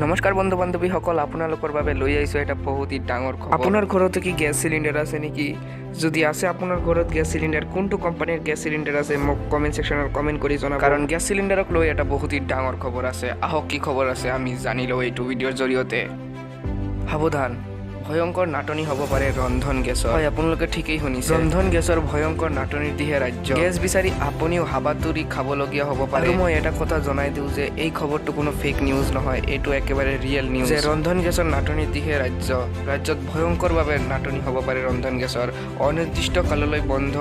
নমস্কাৰ বন্ধু বান্ধৱীসকল, আপোনালোকৰ বাবে লৈ আহিছোঁ এটা বহুত ডাঙৰ খবৰ। আপোনাৰ ঘৰতো কি গেছ চিলিণ্ডাৰ আছে নেকি? যদি আছে আপোনাৰ ঘৰত গেছ চিলিণ্ডাৰ, কোনটো কোম্পানীৰ গেছ চিলিণ্ডাৰ আছে, মোক কমেণ্ট ছেকশ্যনত কমেণ্ট কৰি জনাব। কাৰণ গেছ চিলিণ্ডাৰক লৈ এটা বহুত ডাঙৰ খবৰ আছে। আহক, কি খবৰ আছে আমি জানি লওঁ এইটো ভিডিঅ'ৰ জৰিয়তে। সাৱধান, ভয়ংকৰ নাটনি হ'ব পাৰে ৰন্ধন গেছৰ। হয়, আপোনালোকে ঠিকেই শুনিছে, ৰন্ধন গেছৰ ভয়ংকৰ নাটনিৰ দিশে ৰাজ্য। গেছ বিচাৰি আপুনিও হাবাথুৰি খাবলগীয়া হ'ব পাৰে। আৰু মই এটা কথা জনাই দিওঁ যে এই খবৰটো কোনো ফেক নিউজ নহয়, এইটো একেবাৰে ৰিয়েল নিউজ যে ৰন্ধন গেছৰ নাটনিৰ দিশে ৰাজ্য। ৰাজ্যত ভয়ংকৰভাৱে নাটনি হ'ব পাৰে ৰন্ধন গেছৰ। অনিৰ্দিষ্ট কাললৈ বন্ধ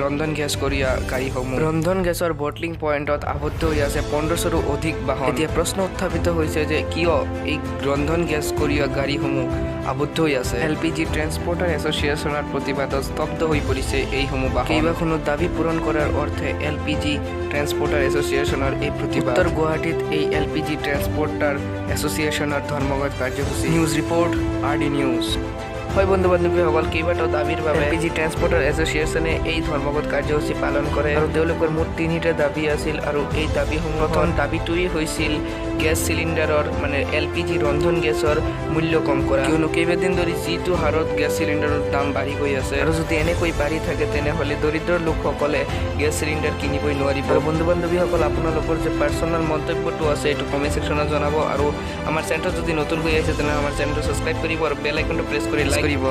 ৰন্ধন গেছ কঢ়িওৱা গাড়ীসমূহ। ৰন্ধন গেছৰ বটলিং পইণ্টত আবদ্ধ হৈ আছে 1500ৰো অধিক বাহন। এতিয়া প্ৰশ্ন উত্থাপিত হৈছে যে কিয় এই ৰন্ধন গেছ কঢ়িওৱা গাড়ীসমূহ আবদ্ধ হৈ আছে? এলপিজি ট্ৰেন্সপৰ্টাৰ এছ'চিয়েশ্যনৰ প্ৰতিবাদত স্তব্ধ হৈ পৰিছে এইসমূহ বাহন। কেইবাখনো দাবী পূৰণ কৰাৰ অৰ্থে এলপিজি ট্ৰেন্সপৰ্টাৰ এছ'চিয়েশ্যনৰ এই প্ৰতিবাদ। উত্তৰ গুৱাহাটীত এই এলপিজি ট্ৰেন্সপৰ্টাৰ এছ'চিয়েশ্যনৰ ধৰ্মঘট কাৰ্যসূচী। News report, RD news. হয় বন্ধু বান্ধৱীসকল, কেইবাটাও দাবীৰ বাবে এলপিজি ট্ৰেন্সপৰ্টাৰ এছ'চিয়েশ্যনে এই ধৰ্মঘট কাৰ্যসূচী পালন কৰে আৰু তেওঁলোকৰ মুঠ তিনিটা দাবী আছিল। আৰু এই দাবীসমূহ, প্ৰথম দাবীটোৱেই হৈছিল গেছ চিলিণ্ডাৰৰ, মানে এলপিজি ৰন্ধন গেছৰ মূল্য কম কৰা। কিয়নো কেইবাদিন ধৰি যিটো হাৰত গেছ চিলিণ্ডাৰৰ দাম বাঢ়ি গৈ আছে আৰু যদি এনেকৈ বাঢ়ি থাকে, তেনেহ'লে দৰিদ্ৰ লোকসকলে গেছ চিলিণ্ডাৰ কিনিবই নোৱাৰিব। আৰু বন্ধু বান্ধৱীসকল, আপোনালোকৰ যে পাৰ্চনেল মন্তব্যটো আছে, এইটো কমেণ্ট ছেকশ্যনত জনাব। আৰু আমাৰ চেনেলটো যদি নতুনকৈ আহিছে, তেনেহ'লে আমাৰ চেনেলটো ছাবস্ক্ৰাইব কৰিব আৰু বেল আইকনটো প্ৰেছ কৰি লাইক কৰিব।